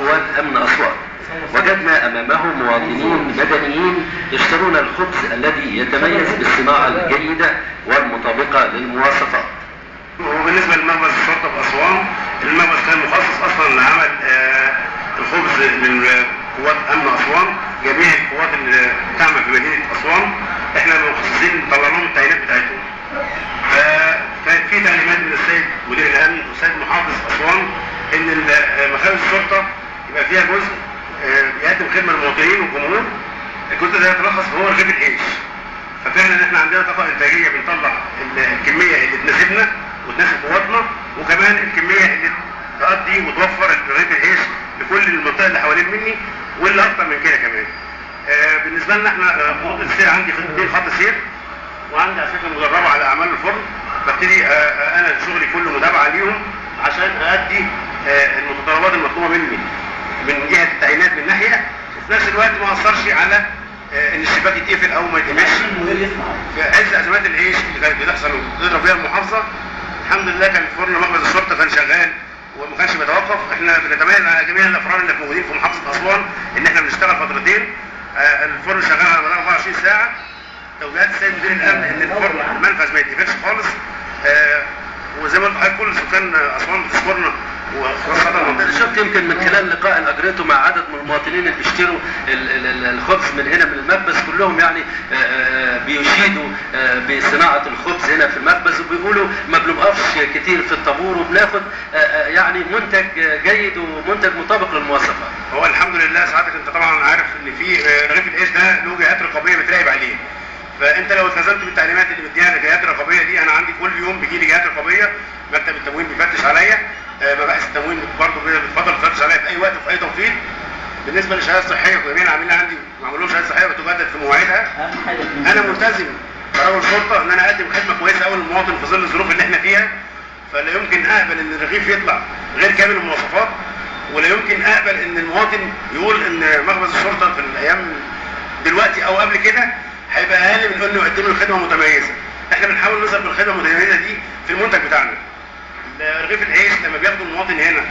قوات أمن أسوان. وجدنا أمامه مواطنين مدنيين يشترون الخبز الذي يتميز بالصناعة الجيدة والمطابقة للمواصفات. وبالنسبة لمخبز الشرطة في أسوان، المخبز كان مخصص أصلا لعمل الخبز لقوات أمن أسوان، جميع القوات اللي بتعمل في مدينة أسوان احنا مخصصين نطلع لهم التعيينات بتاعتهم. فكانت في تعليمات من السيد مدير الأمن والسيد محافظ أسوان إن مخابز الشرطة يبقى فيها جزء بيقدم خدمة للمواطنين والجمهور. الجزء ده يتلخص هو رغيف العيش. ففعلا احنا عندنا طاقة إنتاجية بنطلع الكمية اللي تناسبنا وتناسب قواتنا، وكمان الكمية اللي تقضي وتوفر رغيف العيش لكل المنطقة اللي حوالين مني واللي أكتر من كده كمان. بالنسبة لنا احنا خطوط السير عندي 2 خط سير، وعندي عساكر مدربة على أعمال الفرن. ببتدي أنا شغلي كله متابعة ليهم عشان أأدي المتطلبات المطلوبة مني من جهة التعيينات من ناحية، وفي نفس الوقت ما أثرش على إن الشباك يتقفل أو ما يتقفلش. في عز أزمات العيش اللي كانت بتحصل وتضرب فيها المحافظة، الحمد لله كان فرن مخبز الشرطة كان شغال وما كانش بيتوقف. احنا بنتميز على جميع الافران اللي موجودين في محافظة اسوان ان احنا بنشتغل فترتين، الفرن شغال على مدار 24 ساعة. توجيهات السيد مدير الامن ان الفرن المنفذ ما يتقفلش خالص. وزي ما قلت لحضرتك كل سكان اسوان بتشكرنا، وخاصة انا شفت يمكن من خلال لقاء اللي اجريته مع عدد من المواطنين اللي بيشتروا الخبز من هنا من المخبز، كلهم يعني بيشيدوا بصناعة الخبز هنا في المخبز، وبيقولوا ما بنوقفش كتير في الطابور وبناخد يعني منتج جيد ومنتج مطابق للمواصفات. هو الحمد لله سعادتك انت طبعا عارف ان في رغيف العيش ده له جهات رقابية بتراقب عليه، فانت لو التزمت بالتعليمات اللي مديها الجهات الرقابية دي، انا عندي كل يوم بيجي لي جهات رقابية، مكتب التموين بيفتش عليا، مباحث التموين برضه بتفضل تفتش عليا في اي وقت وفي اي توقيت. بالنسبة للشهادة الصحية وجميع العاملين عندي معمول لهم شهادة صحية وتجدد في مواعيدها. انا ملتزم كرجل شرطه ان انا اقدم خدمة كويسة قوي للمواطن في ظل الظروف اللي احنا فيها، فلا يمكن اقبل ان الرغيف يطلع غير كامل المواصفات، ولا يمكن اقبل ان المواطن يقول ان مخبز الشرطة في الايام دلوقتي او قبل كده هيبقى اقل من انه يقدم له خدمة متميزة. احنا بنحاول نظهر بالخدمة المتميزة دي في المنتج بتاعنا. رغيف العيش لما بياخده المواطن هنا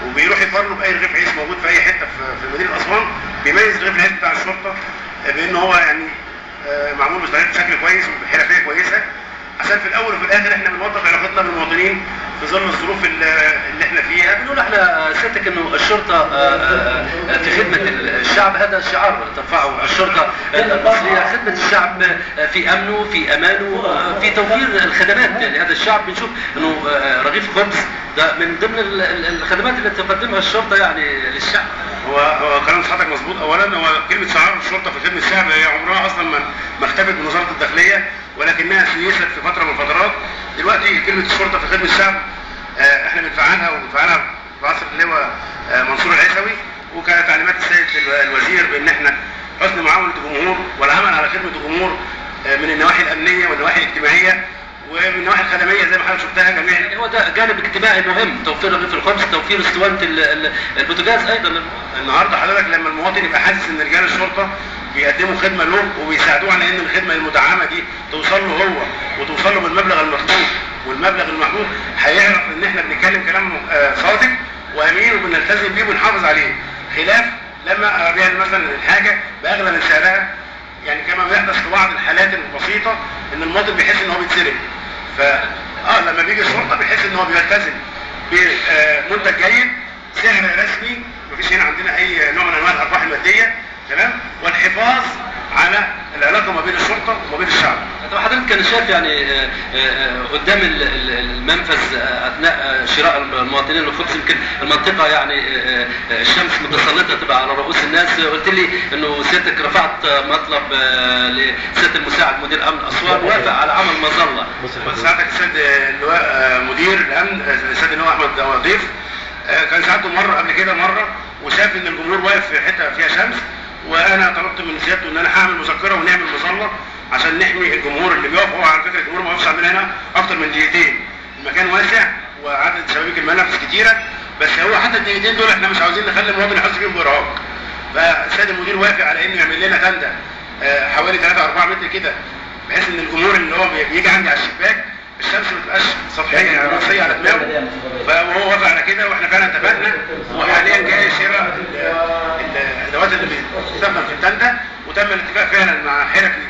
وبيروح يقارنه باي رغيف عيش موجود في اي حتة في مدينة اسوان، بيميز رغيف العيش بتاع الشرطة بان هو يعني معمول بشكل كويس وبحرفيه كويسة، عشان في الاول وفي الاخر احنا بنوظف علاقتنا بالمواطنين في ظل الظروف اللي احنا فيها. بنقول احنا سيادتك انه الشرطة في خدمة الشعب، هذا شعار ترفعه الشرطة المصرية، خدمة الشعب في امنه في امانه في توفير الخدمات لهذا الشعب. بنشوف انه رغيف خبز ده من ضمن الخدمات اللي تقدمها الشرطة يعني للشعب. هو كلام حضرتك مظبوط. اولا هو كلمة شعار الشرطة في خدمة الشعب هي عمرها اصلا ما اختفت من وزارة الداخلية، ولكنها سيست في فترة من الفترات. دلوقتي كلمة الشرطة في خدمة الشعب احنا بنفعلها وبنفعلها في عصر اللواء منصور العيسوي، وكانت تعليمات السيد الوزير بان احنا حسن معاملة الجمهور والعمل على خدمة الجمهور من النواحي الامنية والنواحي الاجتماعية ومن النواحي الخدميه زي ما حضرتك شفتها جميع. يعني هو ده جانب اجتماعي مهم، توفير رغيف الخبز، توفير اسطوانة البوتاجاز ايضا. النهارده حضرتك لما المواطن يبقى حاسس ان رجال الشرطة بيقدموا خدمة له وبيساعدوه على ان الخدمة المدعمه دي توصل له هو وتوصل له بالمبلغ المطلوب والمبلغ المحدود، هيعرف ان احنا بنتكلم كلام صادق وامين وبنلتزم بيه وبنحافظ عليه، خلاف لما ابيع مثلا الحاجة باغلى من سعرها. يعني كما بيحدث في بعض الحالات البسيطة ان المواطن بيحس ان هو بيتسرق، فا لما بيجي الشرطة بيحس ان هو بيلتزم بمنتج جيد، سعر رسمي، مفيش هنا عندنا اي نوع من انواع الارباح المادية، تمام، والحفاظ على العلاقة ما بين الشرطة وما بين الشعب. طب حضرتك كان شايف يعني قدام المنفذ اثناء شراء المواطنين الخبز، يمكن المنطقة يعني الشمس متسلطه تبقى على رؤوس الناس، قلت لي انه سيادتك رفعت مطلب لسياده المساعد مدير امن اسوان وافق على عمل مظلة. سعادتك السيد اللواء مدير الامن السيد اللواء احمد ضيف كان ساعته مرة قبل كده مرة وشاف ان الجمهور واقف في حتة فيها شمس، وانا طلبت من سيادته ان انا هعمل مذكره ونعمل مظلة عشان نحمي الجمهور اللي بيقف. هو على فكرة الجمهور ما بيقفش عندنا هنا اكتر من دقيقتين، المكان واسع وعدد شبابيك المنافس كتيرة، بس هو حتى الدقيقتين دول احنا مش عاوزين نخلي المواطن يحس بيهم بارهاق. فالسيد المدير وافق على انه يعمل لنا تندة حوالي 3 4 متر كده، بحيث ان الجمهور اللي هو بيجي عندي على الشباك الشمس ما تبقاش سطحية يعني راسية على دماغه. فهو وافق على كده واحنا فعلا اتفقنا، وحاليا جاي شراء تم الاتفاق فعلا مع حرفي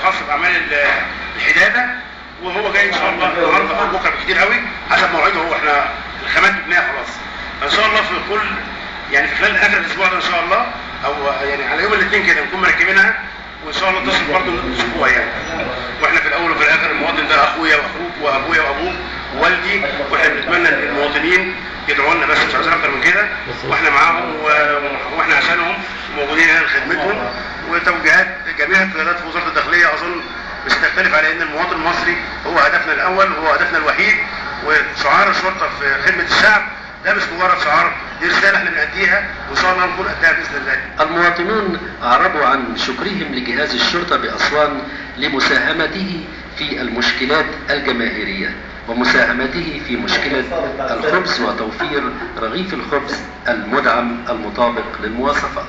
خاص باعمال الحداده، وهو جاي ان شاء الله النهارده او بكره بكتير قوي حسب موعده. هو احنا الخامات جبناها خلاص، فان شاء الله في كل يعني في خلال اخر الاسبوع ده ان شاء الله، او يعني على يوم الاثنين كده نكون مركبينها، وان شاء الله تصل برضه لمدة اسبوع يعني. واحنا في الاول وفي الاخر المواطن ده اخويا واخوك وابويا وابوك ووالدي، واحنا بنتمنى ان المواطنين يدعوا لنا بس، مش عايزين اكتر من كده، واحنا معاهم واحنا عشانهم وموجودين هنا لخدمتهم. وتوجيهات جميع القيادات في وزارة الداخلية اظن مش هتختلف على ان المواطن المصري هو هدفنا الاول وهو هدفنا الوحيد، وشعار الشرطة في خدمة الشعب ده مش مجرد شعار، دي رسالة احنا بنأديها وان شاء الله نكون قدها باذن الله. المواطنون أعربوا عن شكرهم لجهاز الشرطة بأسوان لمساهمته في المشكلات الجماهيرية ومساهمته في مشكلة الخبز وتوفير رغيف الخبز المدعم المطابق للمواصفات.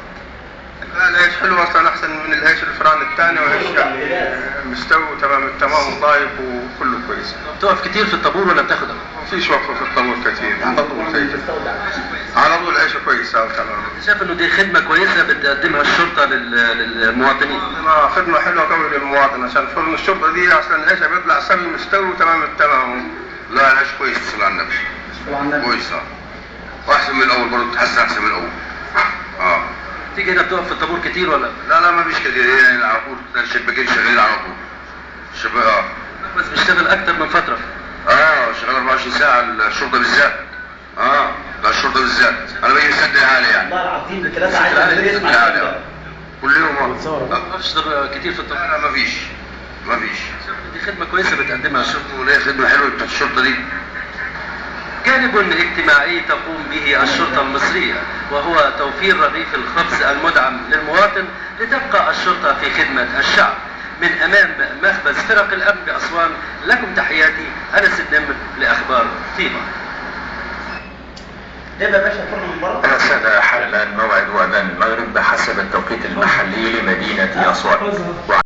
لا، العيش حلو اصلا، احسن من العيش الفران الثاني، وعيش يعني مستوي تمام التمام وطايب وكله كويس. بتقف كتير في الطابور ولا بتاخد؟ مفيش وقفه في الطابور كتير، على طول زي على طول العيش كويس تمام. شايف انه دي خدمة كويسة بتقدمها الشرطة للمواطنين؟ خدمة حلوة قوي للمواطن، عشان فرن الشرطة دي عشان العيش بيطلع سمي مستوي تمام التمام. لا العيش كويس، صلى على النبي، كويس واحسن من الاول برضه، تحسن احسن من الاول. تيجي هنا بتقف في الطابور كتير ولا؟ لا ما فيش كتير، يعني على طول الشباكين شغالين على طول. الشباك بس بيشتغل اكتر من فترة. شغال 24 ساعة الشرطة بالذات. ده الشرطة بالذات، انا باجي السد العالي يعني. والله العظيم ثلاثة عايز يسمع كل يوم. ما فيش كتير في الطابور؟ لا ما فيش. دي خدمة كويسة بتقدمها الشرطة، وليه خدمة حلوة بتاعت الشرطة دي. جانب اجتماعي تقوم به الشرطة المصرية، وهو توفير رغيف الخبز المدعم للمواطن لتبقى الشرطة في خدمة الشعب. من أمام مخبز فرق الأمن بأسوان لكم تحياتي، أنس النمر لأخبار طيبة. هذا حل الموعد وأذان المغرب بحسب التوقيت المحلي لمدينة أسوان.